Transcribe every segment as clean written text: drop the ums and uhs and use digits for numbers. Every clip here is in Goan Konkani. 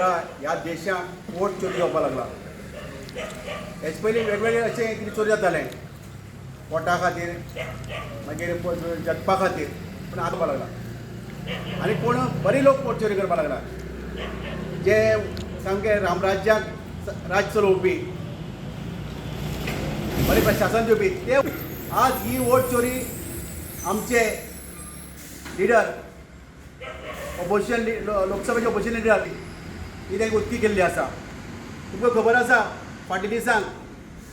वेळा ह्या देशांत वोट चोरी जावपाक लागला. हेचे पयलीं वेगवेगळे अशें कितें चोरी जातालें, पोटा खातीर, मागीर जगपा खातीर, पूण आतां जावपाक लागला आनी कोण बरे लोक वोट चोरी करपाक लागला, जे सामके रामराज्याक राज चलोवपी, बरें प्रशासन दिवपी, ते आज ही वोट चोरी आमचे लिडर ऑपोजिशन, लोकसभेचे ऑपोजिशन लिडर ही तांकां उत्ती केल्ली आसा. तुमकां खबर आसा, फाटल्या दिसांक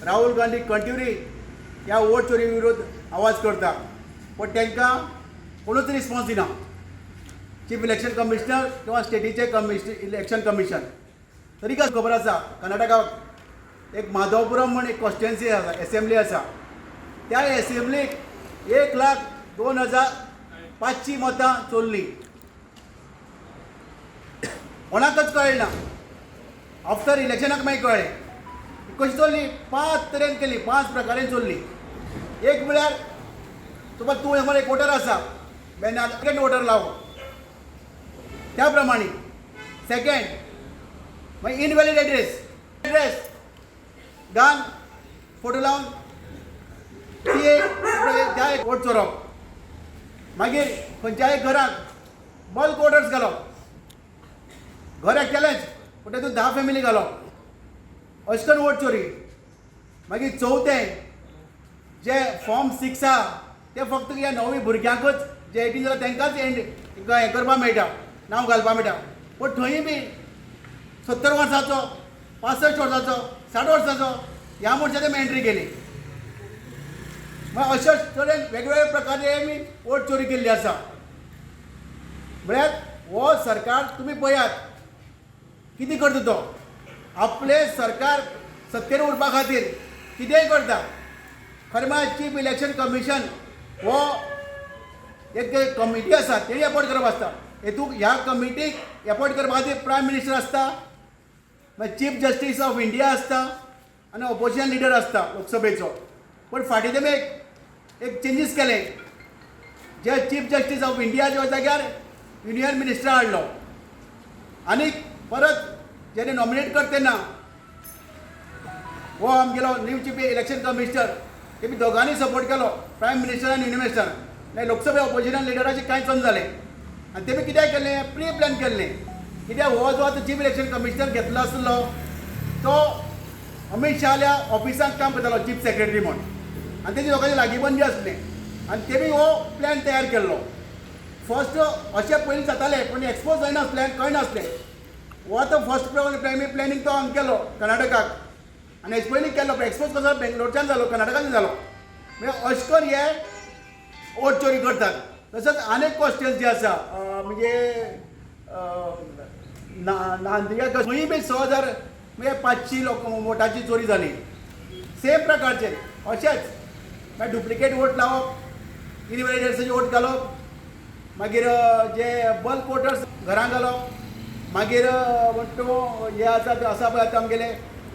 राहुल गांधी कंटिन्यू ह्या वोट चोरी विरोध आवाज करता, पूण तांकां कोणूच रिस्पॉन्स दिना, चीफ इलेक्शन कमिशनर किंवा स्टेटीचे कमिशनर, इलेक्शन कमिशन. तरी काय खबर आसा, कर्नाटकाक एक माधवपुरम म्हण एक कॉन्स्टिट्युएन्सी आसा, एसेंब्ली आसा. त्या एसेंब्लीक 1,02,500 मतां चोरलीं. कोणाकच कळ्ळें ना. आफ्टर इलेक्शनाक मागीर कळ्ळें कशी चोरली. पांच तरेन केली, पांच प्रकारान चोरली. एक म्हळ्यार तुका तूं समज एक वोटर आसा, सेकंड वोटर लावप त्या प्रमाणे. सेकंड मागीर इनव्हॅलिड एड्रेस, एड्रेस घान फोटो लावन ती एक त्या एक वोट चोरप. मागीर खंयच्याय घराक बल्क वोटर्स घालप, घर एकटेलेंच पूण तेतून 10 फॅमिली घालप, अशें करून वोट चोरी. मागीर चवथें, जे फॉर्म 6 आहा ते फक्त ह्या नवी भुरग्यांकूच, जे 18 जाला तांकांच हें करपाक मेळटा, नांव घालपाक मेळटा. पूण थंय बी 70 वर्साचो, 65 वर्साचो, 60 वर्साचो ह्या मनशाची आमी एंट्री केली. मागीर अशेच तरेन वेगवेगळे प्रकारे आमी वोट चोरी केल्ली आसा. म्हळ्यार हो सरकार तुमी पळयात कितें करता तो. आपलें सरकार सत्तेर उरपा खातीर कितेंय करता. खरें म्हळ्यार चीफ इलेक्शन कमिशन हो एक कमिटी आसा, तेणी एपॉयंट करप आसता. हेतूंत ह्या कमिटीक एपॉयंट करपा खातीर प्रायम मिनिस्टर आसता, मागीर चीफ जस्टीस ऑफ इंडिया आसता आनी ऑपोजिशन लिडर आसता लोकसभेचो. पूण फाटीं तेमी एक एक चेंजीस केले, जे चीफ जस्टीस ऑफ इंडियाच्या जाग्यार युनियन मिनिस्टर हाडलो आनी परत जेणे नॉमिनेट करता तेन्ना हो आमगेलो न्यू चीफ इलेक्शन कमिशनर, तेमी दोगांनी सपोर्ट केलो, प्रायम मिनिस्टर आनी युनियन मिनिस्टर. मागीर लोकसभे ऑपोजिशन लिडराचें कांय चलना जालें. आनी तेमी कित्याक केलें, प्री प्लॅन केल्लें. कित्याक हो जो आतां चीफ इलेक्शन कमिशनर घेतलो आसलो तो अमीत शहाल्या ऑफिसांत काम करतालो चीफ सेक्रेटरी म्हूण आनी तेजी लोकांची लागीबंदी आसलें आनी तेमी हो प्लॅन तयार केल्लो. फर्स्ट अशें पयलीं जातालें पूण एक्सपोज जायनासलें, कळनासलें. हो आतां फर्स्ट प्लॅनिंग तो हांगा केलो कर्नाटकाक आनी हेजे पयलीं केल्लो, पूण एक्सपोज कसो बेंगलोरच्यान जालो, कर्नाटकान जालो. म्हणजे अशें करून हे वोट चोरी करतात. तशेंच आनीक कॉन्स्टिट्युएन्सी आसा, म्हणजे ना नांदिया, खंय बी 6,000 म्हणजे 500 लोक वोटाची चोरी जाली सेम प्रकारचे. अशेंच मागीर डुप्लिकेट वोट लावप, इनव्हॅलिड वोट घालप, मागीर जे बल्क वोटर्स घरां घालप, मागीर म्हणटा तो हे आसा ते आसा पळय आतां आमगेले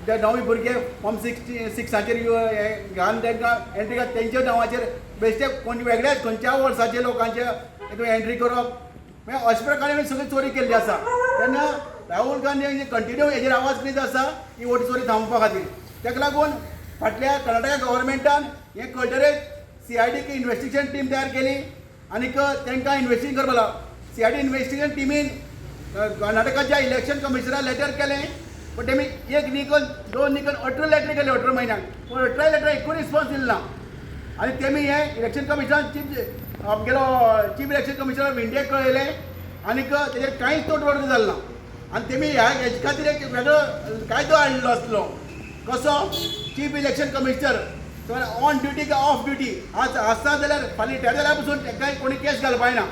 जे नवे भुरगे फॉर्म 66आचेर हे घालून तांकां एंट्री घाल, तेंच्या नांवाचेर बेश्टे कोण वेगळ्याच खंयच्या वर्साचे लोकांचे हितून एंट्री करप. मागीर अशे प्रकारे आमी सगळी चोरी केल्ली आसा. तेन्ना राहुल गांधी हांणी कंटिन्यू हेजेर आवाज करीत आसा ही वोट चोरी थांबोवपा खातीर. ताका लागून फाटल्या कर्नाटका गव्हर्मेंटान हें कळटरेच सीआयडीक इन्वेस्टिगेशन टीम तयार केली आनीक तांकां इन्वेस्टिगेशन करपाक लागलो. सीआयडी इन्वेस्टिगेशन टिमीन कर्नाटकाच्या इलेक्शन कमिशनराक लेटर केलें, पूण तेमी एक न्ही करून दोन न्ही करून 18 लेटर केले 18 म्हयन्याक, पूण 18 लेटर एकूय रिस्पॉन्स दिलो ना. आनी तेमी हें इलेक्शन कमिशन चीफ आमगेलो चीफ इलेक्शन कमिशनर ऑफ इंडियाक कळयलें आनीक तेजेर कांयच तोडवर्ग जालो ना. आनी तेमी ह्या हेजे खातीर एक वेगळो कायदो हाडलो आसलो. कसो? Chief election commissioner on duty काय ऑफ ड्युटी आज आसा जाल्यार फाल्यां रिटायर जाल्यार पसून ताका कोणी केस घालपा जायना,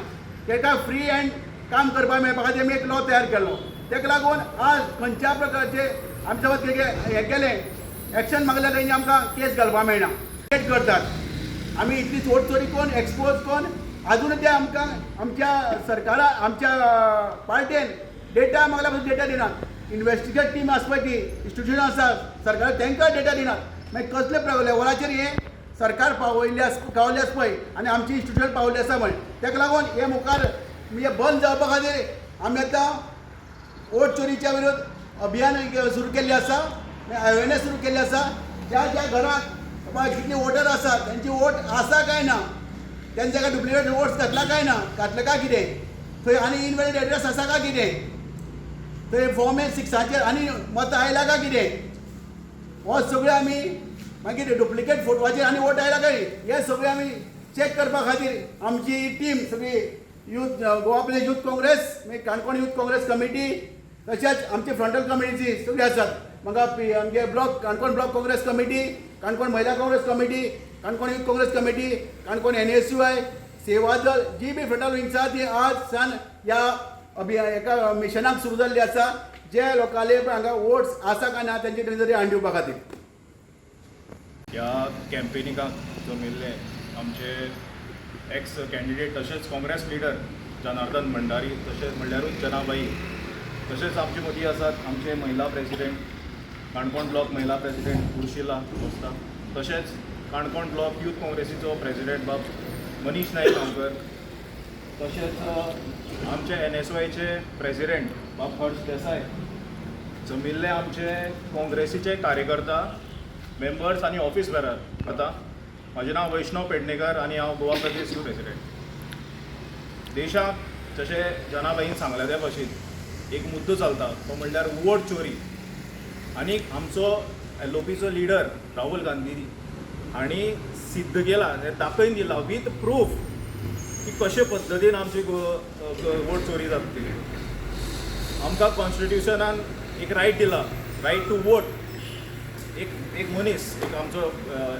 ताका फ्री हँड काम करपाक मेळपा खातीर आमी एक लॉ तयार केल्लो. ताका लागून आज खंयच्या प्रकारचे आमी समज कितें हें केलें, एक्शन मागल्यार तेंचे आमकां केस घालपाक मेळना करतात. आमी इतली वोट चोरी करून एक्सपोज करून आजून ते आमकां आमच्या सरकारा आमच्या पार्टेन डेटा मागल्यार पसून डेटा दिनात. इन्वेस्टिगेट टीम आसा पळय, ती इन्स्टिट्युशन आसा सरकार, तांकां डेटा दिनात. मागीर कसले लेवलाचेर हें सरकार पावयल्लें आसा, पावल्लें आसा पळय आनी आमची इन्स्टिट्युशन पावल्लें आसा पळय. ताका लागून हें मुखार म्हणजे बंद जावपा खातीर आमी आतां वोट चोरीच्या विरोध अभियान सुरू केल्लें आसा, अवेरनेस सुरू केल्लें आसा. ज्या ज्या घरांत बाबा कितले वोटर आसा, तेंची वोट आसा काय ना, तेंच्या काय डुप्लिकेट वोट्स घातला काय ना, घातले काय कितें थंय, आनी इनवेलिड एड्रेस आसा काय कितें थंय, फॉर्म ए सिक्साचेर आनी मतां आयला काय कितें, हो सगळें आमी मागीर डुप्लिकेट फोटवाचेर आनी वोट आयला काय, हे सगळें आमी चॅक करपा खातीर आमची टीम सगळी यूथ गोवा प्रदेश यूथ काँग्रेस, मागीर काणकोण यूथ काँग्रेस कमिटी, तशेंच आमची फ्रंटल कमिटीची सगळी आसात. म्हाका आमगे block Canacona block Congress committee, Canacona Mahila Congress committee, Canacona youth Congress committee, Canacona NSUI, Seva Dal, G B frontal wings आसा ती आज सान ह्या अभिया एका मिशनाक सुरू जाल्ली आसा, जे लोकांले हांगा वोट्स आसा काय ना तेंचे कडेन जरी हाडून दिवपा खातीर. ह्या कॅम्पेनिकाक जमिल्ले आमचे एक्स कॅन्डिडेट तशेंच काँग्रेस लिडर जनार्दन भंडारी, तशेंच म्हणल्यारूच जनाबाई, तशेंच आमचे मदीं आसात आमचे महिला प्रेसिडेंट, काणकोण ब्लॉक महिला प्रेसिडेंट उर्शिला कोस्ता, तशेंच काणकोण ब्लॉक यूथ काँग्रेसीचो प्रेसिडेंट बाब मनीष नायक गांवकर, तशेंच आमचे एनएसवायचे प्रेसिडेंट बाब हर्ष देसाय, जमिल्ले आमचे काँग्रेसीचे कार्यकर्ता, मेंबर्स आनी ऑफिस बेरर. आतां म्हाजें नांव वैष्णव पेडणेकर आनी हांव गोवा प्रदेश यूथ प्रेसिडेंट. देशाक जशें जनाबाईन सांगलें त्या भशेन एक मुद्दो चलता, तो म्हणल्यार वोट चोरी. आनी आमचो एलओपीचो लिडर राहुल गांधी हांणी सिद्ध केला, हें दाखयन दिलां वीथ प्रूफ की कशे पद्दतीन आमची वोट चोरी जाता ती. आमकां कॉन्स्टिट्युशनान एक रायट दिला, रायट टू वोट. एक एक मनीस, एक आमचो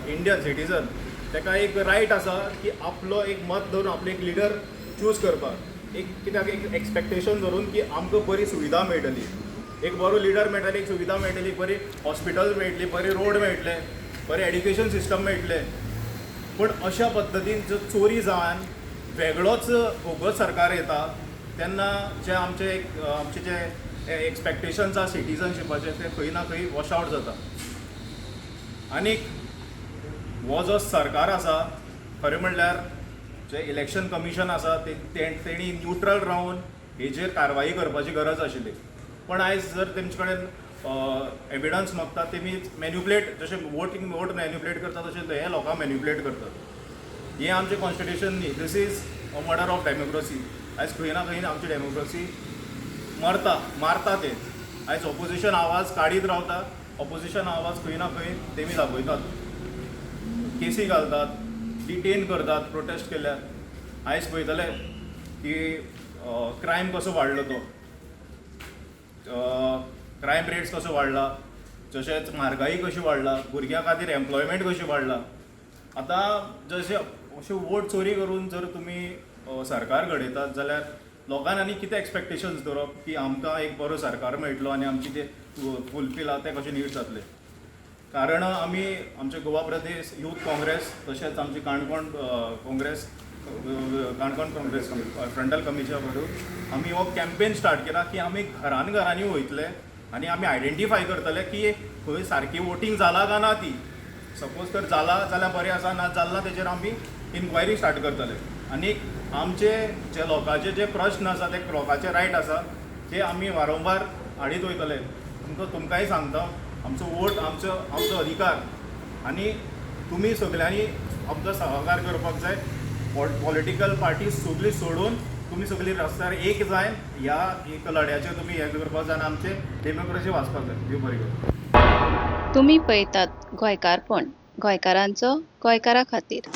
इंडियन सिटीजन, ताका एक रायट आसा की आपलो एक मत धरून आपलो एक लिडर चूज करपाक, एक कित्याक एक एक्सपेक्टेशन धरून की आमकां बरी सुविधा मेळटली, एक बरो लिडर मेळटली, एक सुविधा मेळटली, बरी हॉस्पिटल मेळटली, बरी रोड मेळटले, बरें एड्युकेशन सिस्टम मेळटलें. पूण अशा पद्दतीन जर चोरी जावन वेगळोच बोगस सरकार येता तेन्ना जे आमचे एक आमचे जे एक्सपेक्टेशन्स आसा सिटीजनशिपाचे ते खंय ना खंय वॉश आवट जाता. आनीक हो जो सरकार आसा, खरें म्हणल्यार जे इलेक्शन कमिशन आसा ते तेणी न्युट्रल रावन हेजेर कारवाई करपाची गरज आशिल्ली. पण आयज जर तेमचे कडेन एविडन्स मागता, तेमी मॅन्युपुलेट, जशें वोटींग वोट मॅन्युपुलेट करता तशें हे लोकांक मॅन्युपुलेट करतात. हें आमचें कॉन्स्टिट्युशन न्ही, this is a murder of democracy. आयज खंय ना खंय आमची डेमोक्रेसी मरता, मारता ते. आयज ऑपोजिशन आवाज काडीत रावता, ऑपोजिशन आवाज खंय ना खंय तेमी दाखयतात, केसी घालतात, डिटेन करतात प्रोटेस्ट केल्यार. आयज पळयतले की क्रायम कसो वाडलो, तो क्रायम रेट्स कसो वाडला, तशेंच म्हारगाई कशी वाडला, भुरग्यां खातीर एम्प्लॉयमेंट कशी वाडला. आतां जशें अशें वोट चोरी करून जर तुमी सरकार घडयतात जाल्यार लोकांनी आनी कितें एक्सपेक्टेशन्स दवरप की आमकां एक बरो सरकार मेळटलो आनी आमची ते फुलफील आहा ते कशें नीड जातले? कारण आमी आमचे गोवा प्रदेश यूथ काँग्रेस तशेंच आमची काणकोण काँग्रेस, काणकोण काँग्रेस फ्रंटल कमिटीच्या बरोबर आमी हो कॅम्पेन स्टार्ट केला की आमी घरान घरांनी वयतले आनी आमी आयडेंटिफाय करतले की खंय सारकी वोटींग जाला काय ना ती. सपोज तर जाला जाल्यार बरें आसा, ना जाला तेजेर आमी इन्क्वायरी स्टार्ट करतले आनी आमचे जे लोकांचे जे प्रश्न आसा, ते लोकांचे रायट आसा, ते आमी वारंवार हाडीत वयतले. तुमकां तुमकांय सांगता, आमचो वोट आमचो आमचो अधिकार आनी तुमी सगल्यांनी आमकां सहकार करपाक जाय. पॉलिटिकल पार्टी सगळी सोडून तुमी सगळी रस्त्यार एक जाय, ह्या एक लढ्याचेर तुमी हें करपाक जाय आनी आमचे डेमोक्रेसी वाचपाक जाय. देव बरें करूं. तुमी पळयतात गोंयकारपण, गोंयकारांचो, गोंयकारा खातीर.